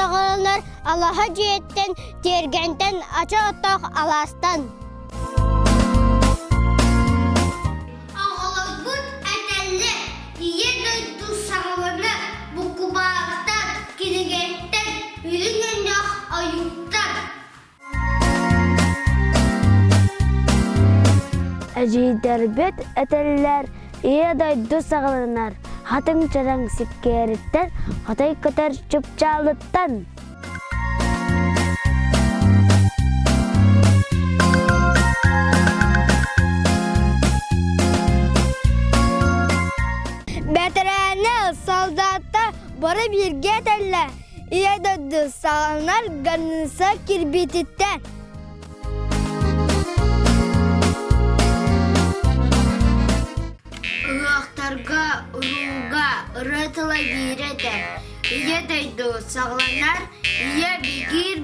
саҕаланар алаһа дьиэттэн, тиэргэнтэн, ача оттоох алаастан. Оҕолорбут этэллэр, Ийэ дойду саҕаланар букубаартан, кинигэттэн, үрүҥ өҥнөөх ойууттан. Эдьиийдэрбит этэллэр, Ийэ дойду саҕаланар хатыҥ чараҥ сиккиэриттэн, хотой көтөр чыпчаалыттан. Бэтэрээннэр, солдаттар бары бииргэ этэллэр, Ийэ дойду саҕаланар граница кирбиититтэн. Ыһыахтарга, урууга ырыа тыла биирэ этэ. Ийэ дойду саҕаланар, ийэ бигиир.